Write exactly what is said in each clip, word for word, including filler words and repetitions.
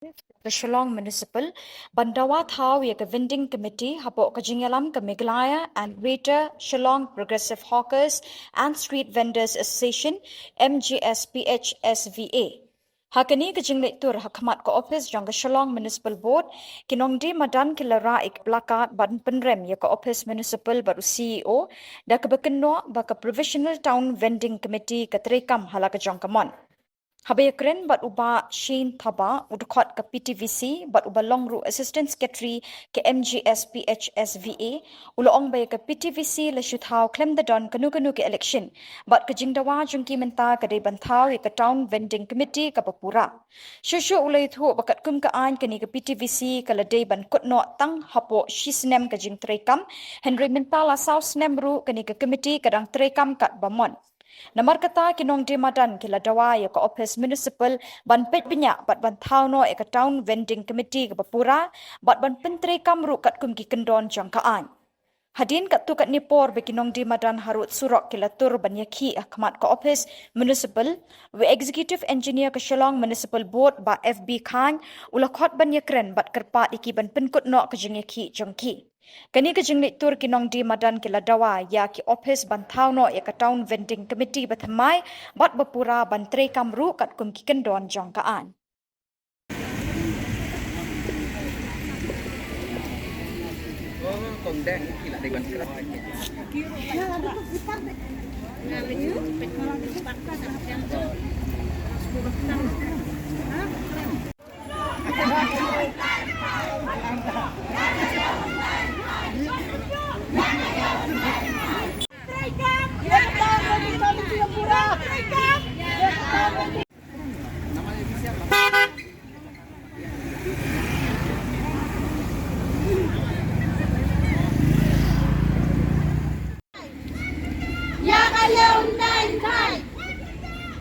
ka Shillong Municipal ban dawa thaw ïa ka vending committee hapoh ka jingïalam ka Meghalaya and Greater Shillong Progressive Hawkers and Street Vendors Association, M G S P H S V A. Ha kane ka jingleit tur ha khmat ka ophis jong ka Shillong Municipal Board, ki nongdie madan ki la rah ïa ki placard ban pynrem ïa ka ophis municipal bad u C E O da kaba kynnoh ba ka Provisional Town Vending Committee ka treikam ha la ka jong ka mon. Haba ïakren bad u Bah Shane Thabah, u dkhot ka P T V C bad uba long ruh Assistant Secretary ka M G S P H S V A, u la ong ba ïa ka P T V C la shu thaw khlem da don kano kano ka election bad ka jingdawa jong ki mynta ka dei ban thaw ïa ka Town Vending Committee kaba pura. Shuh shuh u la ïathuh ba katkum ka aiñ kane ka P T V C ka la dei ban kut noh tang hapoh shi snem ka jingtreikam, hynrei mynta la saw snem ruh kane ka committee ka dang treikam katba mon. Namar kata ki nongdie madan ki la dawa ïa ka ophis municipal ban peit bniah bad ban thaw noh ïa ka Town Vending Committee kaba pura bad ban pyntreikam ruh katkum ki kyndon jong ka aiñ. Hadien katto katne por ba ki nongdie madan harud surok ki la tur ban ïakhih ha khmat ka ophis municipal, u Executive Engineer ka Shillong Municipal Board Bah F B Chyne u la khot ban ïakren bad kyrpad ïa ki ban pynkut noh ka jingïakhih jong ki. Kane ka jingleit tur ki nongdie madan ki la dawa ïa ki ophis ban thaw noh ïa ka Town Vending Committee bathymmai bad bapura ban treikam ruh katkum ki kyndon jong ka aiñ. Ïa ka ïew ndai ndai.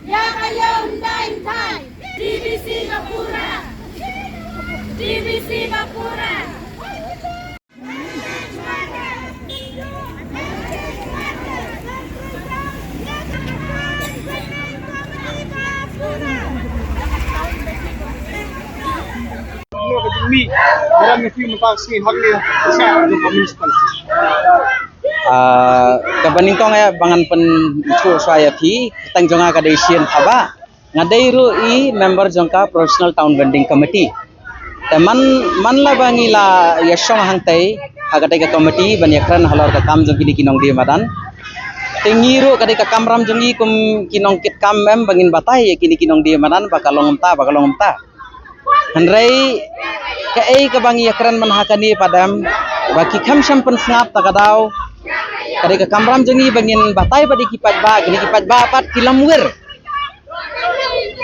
Ïa ka ïew ndai ndai. T V C ba pura. T V C ba pura. Ah, kaba nyngkong eh ba ngan pyntip shuwa ïa phi, kyrteng jong nga ka dei Shane Thabah. Nga dei ruh i member jong ka Provisional Town Vending Committee. Te man, man la ba ngi la ïashong hangtei ha katei ka committee ban ïakren halor ka kam jong kine ki nongdie madan. Te ngi ruh ka dei ka kamram jong ngi kum ki nongkitkam em ba ngin batai ïa kine ki nongdie madan ba ka long kumta, ba ka long kumta. Hynrei kaei kaba ngi ïakren man ha kane pat em, ba ki kham shym pynsngap ta ka daw. Ka dei ka kamram jong ngi ba ngin batai pat ïa ki paidbah, kine ki paidbah pat ki lamwir.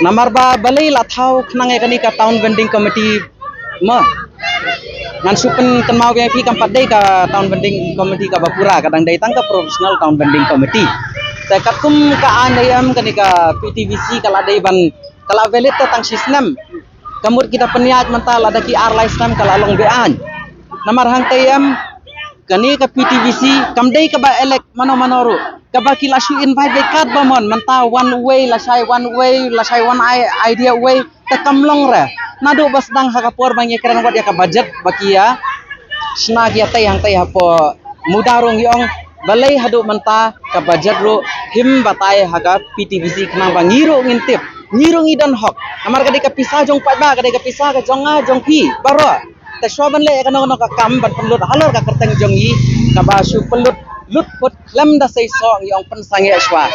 Namar ba balei la thaw khnang ïa kane ka Town Vending Committee ma. Ngan shu pynkynmaw ïa phi, kam pat dei ka Town Vending Committee kaba pura, ka dang dei tang ka Provisional Town Vending Committee. Te katkum ka aiñ em, kane ka P T V C ka la dei ban, ka la valid te tang shi snem. Ka mut kita pynïaid mynta lada ki ar lai snem ka la long be-aiñ. Namar hangtei em, kane ka P T V C kam dei kaba elect mano mano ruh. Kaba ki la shu invite beit katba mon, mynta one way, lashai one way, lashai one i-, idea way, te kam long re. Naduh ba sdang ha ka por ba ngi ïakren wat ïa ka budget ba ki ïa shna ki ïatei hangtei hapoh Mudar, ngi ong balei haduh mynta ka budget ruh phim batai ha ka P T V C khnang ba ngi ruh ngin tip, ngi ruh ngi don hok. Namar ka dei ka pisa jong paidbah, ka dei ka pisa ka jong nga jong phi baroh. Te shuwa ban leh ïa kano kano ka kam ban pynlut halor ka kyrteng jong ngi, kaba shu pynlut lut phut lem da seisoh, ngi ong pynsangeh shuwa.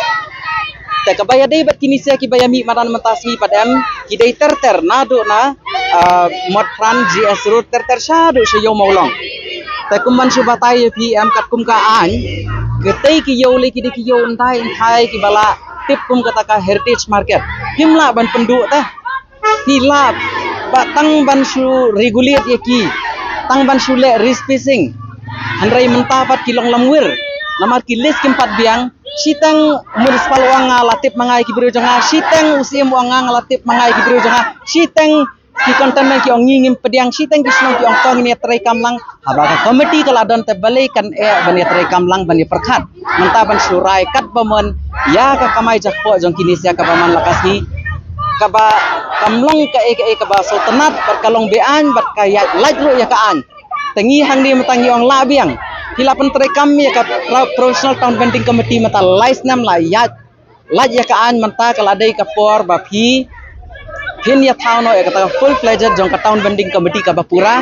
Te kaba ïadei bad kine sia kiba ïa mih madan mynta sngi pat em, ki dei ter ter naduh na, ah, Motphran, G S Road, ter ter shaduh sha Ïew Mawlong. Te kum ban shu batai ïa phi em, katkum ka aiñ, kitei ki ïew lei ki dei ki ïew ndai ndai kiba la tip kum kata ka heritage market. Phim lah ban pynduh te. Phi lah ba tang ban shu regulate ïa ki, tang ban shu leh respacing. Hynrei mynta pat ki long lamwir. Namar ki list kim pat biang, shiteng municipal u ong nga la tip ma nga ïa ki briew jong nga, shiteng u C M u ong nga la tip ma nga ïa ki briew jong nga, shiteng ki containment ki ong ngi ngim pdiang, shiteng ki shnong ki ong to ngin ïa treikam lang. Haba ka committee ka la don te balei kan eh ban ïa treikam lang, ban ïa pyrkhat. Mynta ban shu rai katba mon ïa ka kamai jakpoh jong kine sia kaba man la ka sngi. kaba kam long kaei kaei kaba sngewtynnat, bad ka long be-aiñ, bad ka ïaid lait ruh ïa ka aiñ. Te ngi hangne mynta ngi ong lah biang. Phi la pyntreikam ïa ka pro-, professional town vending committee mynta lai snem la ïaid lait ïa ka aiñ, mynta ka la dei ka por ba phi phin ïa thaw noh ïa kata ka full fledged jong ka town vending committee kaba pura,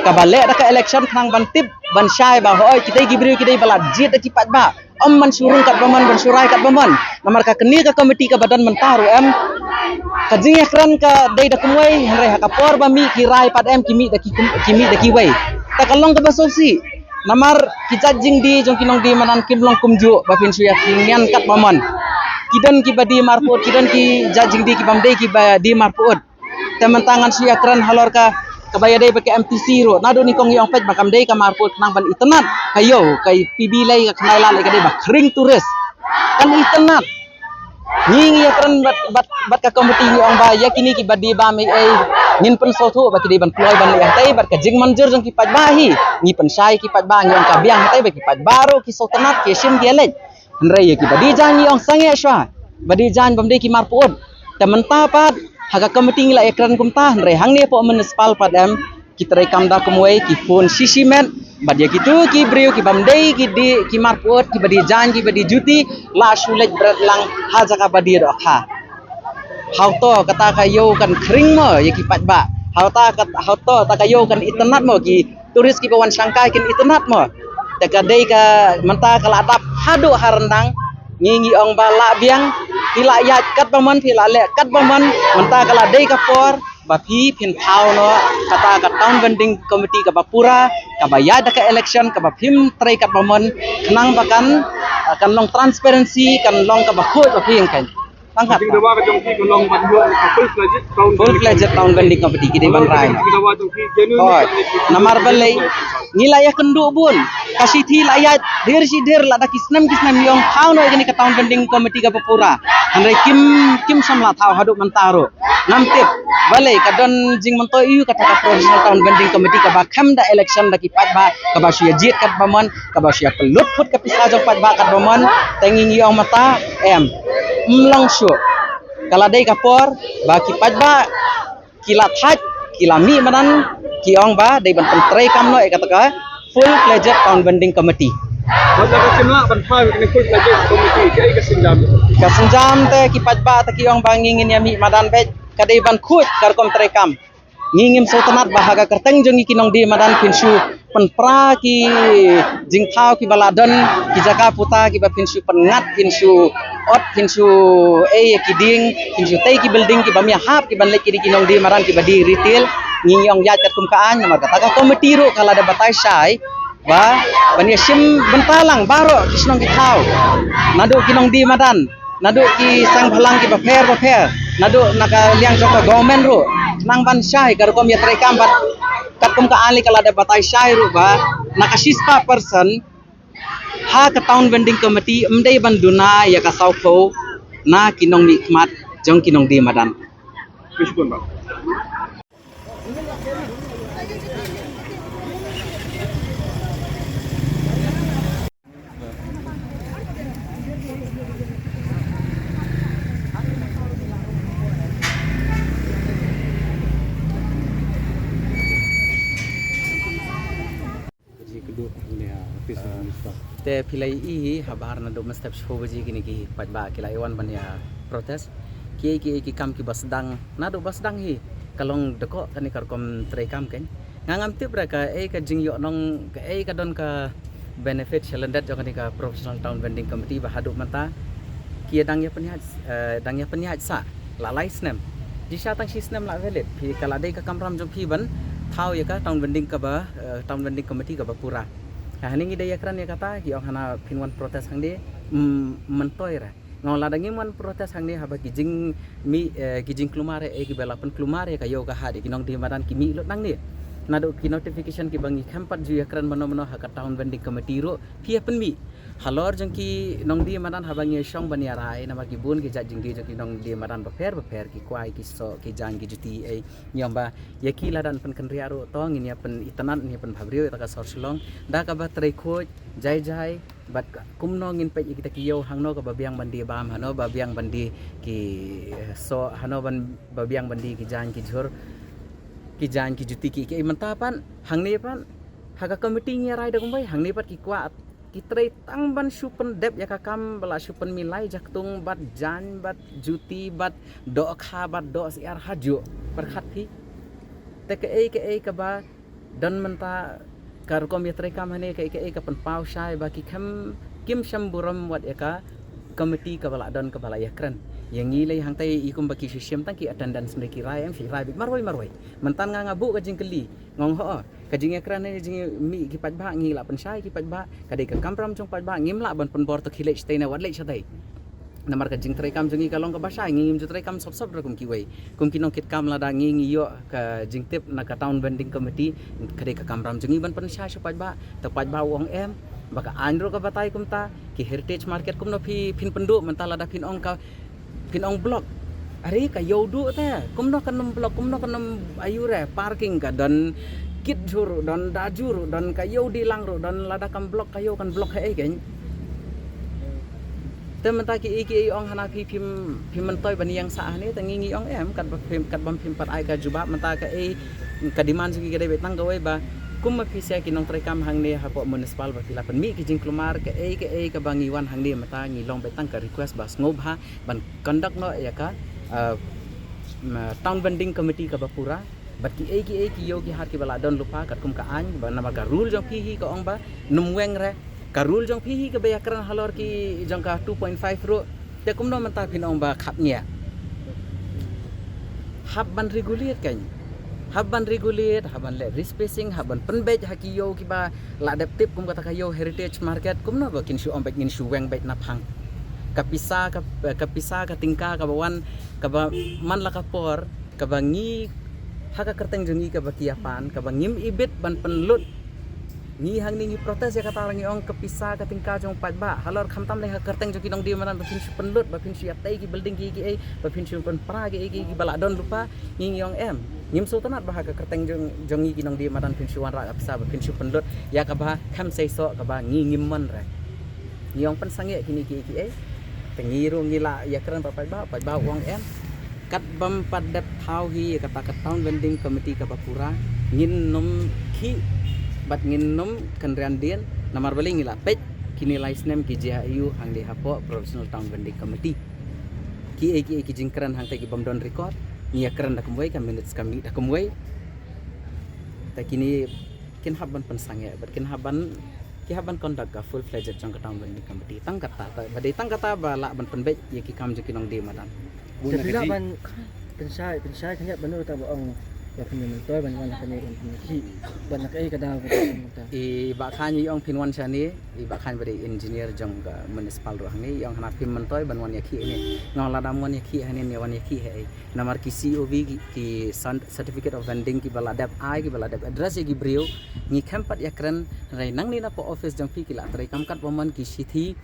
kaba leh da ka election khnang ban tip ban shai ba hooid kitei ki briew ki dei ba la jied da ki paidbah. Ym ban shu rung katba mon, ban shu rai katba mon. Namar ka kane ka committee kaba don mynta ruh em, ka jingïakren ka dei da kumwei, hynrei ha ka por ba mih ki rai pat em ki mih da ki kum-, ki mih da kiwei. Ta ka long kaba sngewsih. Namar ki jait jingdie jong ki nongdie madan kim long kumjuh ba phin shu ïa khñiang katba mon. Ki don kiba die marput, ki don ki jait jingdie kibym dei kiba die marput. Te mynta ngan shu ïakren halor ka, kaba ïadei bad ka M T C ruh. Naduh nyngkong ngi ong peit ba kam dei ka marput khnang ban itynnad. Ka ïew, ka P B lei, ka khyndai lad lei ka dei ba khring tourist. Kan itynnad. Ngi ngi ïakren bad, bad, bad ka committee ngi ong ba ïa kine kiba die bam ei ei ngin pynsngewthuh ba ki dei ban kloi ban leh hangtei bad ka jingmynjur jong ki paidbah hi. Ngi pynshai ki paidbah ngi ong ka biang hangtei ba ki paidbah ruh ki sngewtynnad ki shim ki leit. Hynrei ïa kiba die jaiñ ngi ong sangeh shuwa. Ba die jaiñ bym dei ki marput. Te mynta pat ha ka committee ngi la ïakren kumta hynrei hangne hapoh municipal pat em ki treikam da kumwei, ki phone shishi met. Bad ïa kito ki briew kibym dei ki die, ki marput, kiba die jaiñ, kiba die juti, la shu leit bret lang ha jaka ba die dohkha. Hato kata ka ïew kan khring mo ïa ki paidbah? Hato kat-, hato kata ka ïew kan itynnad mo, ki tourist kiba wan shangkai kin itynnad mo? Te ka dei ka mynta ka la dap haduh ha ryndang. Ngi ngi ong ba lah biang, phi la ïaid katba mon, phi la leh katba mon, mynta ka la dei ka por ba phi phin thaw noh kata ka town vending committee kaba pura, kaba ïaid da ka election, kaba phim trei katba mon, khnang ba kan, kan long transparency, kan long kaba khuid ba phi ïeng kan. Tang kat. Jingdawa ka jong phi ka long ban ïoh ka full fledged town, full fledged town vending committee ki dei ban rai. Jingdawa jong phi genuine. Hooid. Namar balei ngi la ïakynduh bun. Ka shithi la ïaid dhir shi dhir, lada ki snem ki snem ngi ong thaw noh ïa kane ka town vending committee kaba pura. Hynrei kim, kim shym la thaw haduh mynta ruh. Ngam tip balei ka don jingmyntoi ïa kata ka professional town vending committee kaba khlem da election da ki paidbah, kaba shu ïa jied katba mon, kaba shu ïa pynlut phut ka pisa jong paidbah katba mon. Te ngi ngi ong mynta em, ym long shuh. Ka la dei ka por ba ki paidbah ki la thait, ki la mih madan, ki ong ba dei ban pyntreikam noh ïa kata ka full fledged town vending committee. Wat la ka shim lah ban thaw ïa kane full fledged committee, kaei ka sienjam? Ka sienjam te ki paidbah te ki ong ba ngi ngin ïa mih madan beit, ka dei ban khuid ka rukom treikam. Ngi ngim sngewtynnad ba ha ka kyrteng jong ngi ki nongdie madan phin shu pynpra ki jingthaw kiba la don, ki jaka puta kiba phin shu pynngat, phin shu ot, phin shu ei ïa ki dieng, phin shu tei ki building kiba ym ïahap, kiban leit ki dei ki nongdie madan kiba die retail. Ngi ngi ong ïaid katkum ka aiñ, namar kata ka committee ruh ka la da batai shai ba ban ïa shim bynta lang baroh ki shnong ki thaw, naduh ki nongdie madan, naduh ki seng bhalang kiba pher bapher, naduh na ka liang jong ka government ruh, khnang ban shai ka rukom ïa treikam. Bad katkum ka aiñ lei ka la da batai shai ruh ba na ka shispah percent ha ka town vending committee ym dei ban duna ïa ka sawphew na ki nongmihkhmat jong ki nongdie madan. Khublei shibun bah. Baje kynduh hangne ha office, ah, municipal. Te phi la ïohi ha bahar naduh mynstep shiphew baje kine ki paidbah ki la ïawan ban ïa protest. Kiei kiei ki kam kiba sdang, naduh ba sdang hi ka long dkoh kane ka rukom treikam kein. Nga ngam tip re kaei ka jingïohnong, kaei ka don ka benefit sha lyndet jong kane ka professional town vending committee ba haduh mynta ki ïa dang ïa pynïaid, eh, dang ïa pynïaid sah la lai snem. Shisha tang shi snem la valid. Phi, ka la dei ka kamram jong phi ban thaw ïa ka town vending kaba, eh, town vending committee kaba pura. Ha, hangne ngi dei ïakren ïa kata, ki ong hana phin wan protest hangne, mm, myntoi re. Nga ong lada ngim wan protest hangne haba ki jingmih, eh, ki jingkulmar ïa, eh, kiba la pynkulmar ïa ka ïew ka hat ïa ki nongdie madan ki mih lut nangne. Naduh ki notification kiba ngi khlem pat ju ïakren mano mano ha ka town vending committee ruh phi ïa pynmih. Halor jong ki nongdie madan haba ngi ïa shong ban ïa rai namar ki bun ki jait jingdie jong ki nongdie madan bapher bapher, ki kwai, ki soh, ki jaiñ, ki juti, eh, ngi ong ba ïa ki lada yn pynkynriah ruh to ngin ïa pynitynnad, ngin ïa pynbhabriew ïa ka sor Shillong da kaba trei khuid, jai jai, Bad kumno ngin peit ïa kita ki ïew hangno kaba biang ban die bam, hano ba biang ban die ki, eh, soh, hano ban, ba biang ban die ki jaiñ ki jhur, ki jaiñ ki juti ki, ki mynta pat, hangne pat ha ka komiti ngi rai da kumwei, hangne pat ki kwah, ki trei tang ban shu pyndep ïa ka kam ba la shu pynmih lai jaktung bad jaiñ bad juti bad dohkha bad dohsyiar hajuh pyrkhat phi. Te kaei kaei kaba don mynta ka rukom ïatrei kam hangne, kaei kaei ka pynpaw shai ba ki khem, kim shym burom wat ïa ka komiti kaba la don kaba la ïakren. Ïa ngi lei hangtai i kumba ki shu shim tang ki attendance ne ki rai, em, ki rai beit marwei marwei. Mynta nga nga buh ka jingkylli, nga ong, ho, ka jingïakren ne jingmih ki paidbah ngi la pynshai ki paidbah, ka dei ka kamram jong paidbah, ngim lah ban pynbor to khie leit shatei ne wat leit shatei. Namar ka jingtrei kam jong ngi ka long kaba shai, ngi ngim ju trei kam sop sop ruh kum kiwei. Kum ki nongkit kam, lada ngi ngi ïoh ka jingtip na ka town vending committee, ka dei ka kamram jong ngi ban pynshai sha paidbah. Te paidbah u ong em, ba ka aiñ ruh ka batai kumta, ki heritage market kumno phi, phin pynduh mynta lada phin ong ka, phin ong block. Are ka ïew duh te, kumno kan ym block, kumno kan ym, aiu re, parking ka don, kit jhur ruh don, da jhur ruh don, ka ïew die lang ruh don, lada kam block ka ïew kan block haei kein. Te mynta kiei kiei ong hana phi phim, phim myntoi ban ïeng sah hangne, te ngi ngi ong em, katba phim, katba phim pat ai ka jubab, mynta kaei ka demand jong ngi ka dei beit tang kawei ba kum ma phi sha ki nongtrei kam hangne hapoh municipal ba phi la pynmih ki jingkulmar, kaei kaei kaba ngi wan hangne mynta ngi long beit tang ka request ba sngewbha ban conduct noh ïa ka, uh, ma-, town vending committee kaba pura. Bad kiei kiei ki ïew ki hat kiba la don lypa katkum ka aiñ, ba namar ka rule jong phi hi ka ong ba nym weng re. Ka rule jong phi hi kaba ïakren halor ki jong ka two point five ruh. Te kumno mynta phin ong ba khap ngiah? Hap ban regulate kein. Hap ban regulate, hap ban leh respacing, hap ban pynbeit ha ki ïew kiba la dep tip kum kata ka ïew heritage market, kumno ba kin shu ong beit, ngin shu weng beit naphang. Ka pisa, ka, ka pisa ka tyngka kaba wan, kaba man la ka por, kaba ngi ha ka kyrteng jong ngi kaba ki ïa pan, kaba ngim ibit ban pynlut. Ngi hangne ngi protest ïa kata, ngi ong ka pisa ka tyngka jong paidbah. Halor khamtam lei ha ka kyrteng jong ki nongdie madan ba phin shu pynlut, ba phin shu ïa tei ki building kiei kiei, ba phin shu pynpra kiei kiei kiba la don lypa. Ngi ngi ong em, ngim sngewtynnat ba ha ka kyrteng jong, jong ngi ki nongdie madan phin shu wanrah ka pisa ba phin shu pynlut ïa kaba khlem seisoh kaba ngi ngim mon re. Ngi ong pynsangeh kine kiei kiei. Te ngi ruh ngi la ïakren bad paidbah, paidbah u ong em, katba ym pat dep thaw hi ïa kata ka town vending committee kaba pura, ngin nym khih bad ngin nym kynriah dien. Namar balei? Ngi la peit kine lai snem ki jia aiu hangne hapoh Provisional Town Vending Committee. Kiei kiei ki jingkren hangta ki bym don record, ngi ïakren da kumwei, ka minutes ka mih da kumwei. Te kine kin hap ban pynsangeh bad kin hap ban, ki hap ban conduct ka full fledged jong ka town vending committee. Tang kata, ba dei tang kata ba lah ban pynbeit ïa ki kam jong ki nongdie madan. Te phi lah ban pynshai, pynshai khyndiat ban ur ta ba ong ba phin myntoi ban wan ha kane ban pynkhih, ban na kaei ka daw ka daw mynta. I Bah Khan i ong phin wan shane, i Bah Khan ba dei engineer jong ka municipal ruh hangne, i ong hana phim myntoi ban wan ïakhih hangne. Nga ong lada ym wan ïakhih hangne, ym wan ïakhih haei. Namar ki C O V, ki, ki san-, certificate of vending kiba la dep ai, kiba la dep address ïa ki briew, ngi khlem pat ïakren. Hynrei nangne na poh office jong phi ki la trei kam katba mon ki shithi,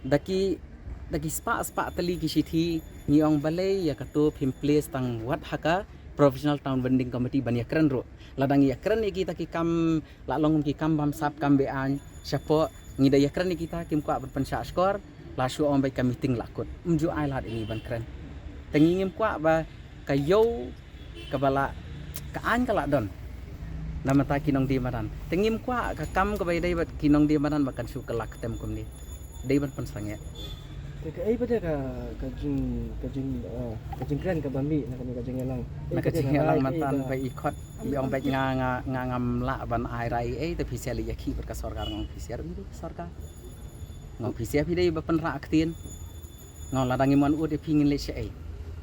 da ki, da ki spah spah tylli ki shithi. Ngi ong balei ïa kato phim place tang wat ha ka Provisional Town Vending Committee ban ïakren ruh. Lada ngi ïakren ïa kita ki kam la long ki kam bamsap, kam be-aiñ shapoh, ngi da ïakren ïa kita, kim kwah ban pynshah shkor, la shu ong beit ka meeting la kut. Ym ju ai lad ïa ngi ban kren. Te ngi ngim kwah ba ka ïew kaba la, ka aiñ ka la don na bynta ki nongdie madan. Te ngim kwah ka kam kaba ïadei bad ki nongdie madan ba kan shu kylla ktem kumne. Dei ban pynsangeh. Te kaei pat ka, ka jing, ka jing, eh, ka jingkren kaba mih na kane ka jingïalang? Na ka jingïalang mynta ba i khot, i ong beit nga, nga, nga ngam lah ban ai rai ei, te phi sngewlem ïakhih bad ka sorkar. Nga ong phi sngewlem ïakhih bad ka sorkar. Nga ong phi sngewlem, phi dei ba pynrah ktien. Nga ong lada ngim wan ud ïa phi ngin leit shaei?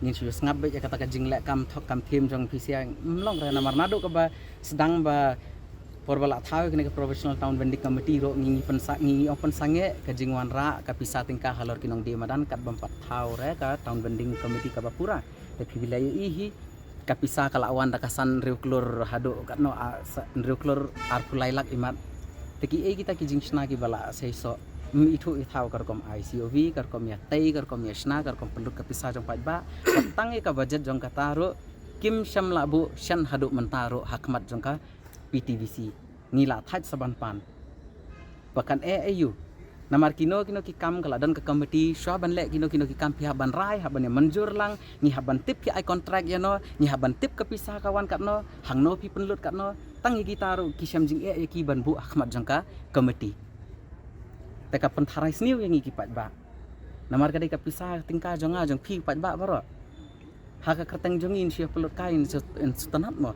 Ngin shu sngap beit ïa kata ka jingleh kam thok kam thiem jong phi sngewlem. Ym long re, namar naduh kaba sdang ba por ba la thaw ïa kane ka Provisional Town Vending Committee ruh ngi, ngi pynsa-, ngi, ngi ong pynsangeh ka jingwanrah ka pisa tyngka halor ki nongdie madan katba ym pat thaw re ka Town Vending Committee kaba pura. Te phi lah ïohi hi, ka pisa ka la wan da ka san hynriew klur haduh katno, a, sa-, hynriew klur arphew lai lak imat. Te kiei kita ki jingshna kiba la seisoh, ym ithuh ithaw ka rukom ai C O V, ka rukom ïatei, ka rukom ïashna, ka rukom pynlut ka pisa jong paidbah. Tang ïa ka budget jong kata ruh kim shym la buh shen haduh mynta ruh ha khmat jong ka P T V C. Ngi la thait sa ban pan. Ba kan eh aiu? Namar kino kino ki kam ka la don ka committee, shuwa ban leh kino kino ki kam phi hap ban rai, hap ban ïa mynjur lang, ngi hap ban tip ki ai contract ïano, ngi hap ban tip ka pisa ka wan katno, hangno phi pynlut katno, tang ïa kita ruh ki shem jingeh ïa ki ban buh ha khmat jong ka committee. Te ka pyntharai sniew ïa ngi ki paidbah. Namar ka dei ka pisa tyngka jong nga jong phi paidbah baroh. Ha ka kyrteng jong ngi ngin shu pynlut kai, ngin shu, ngin shu tynnat mo.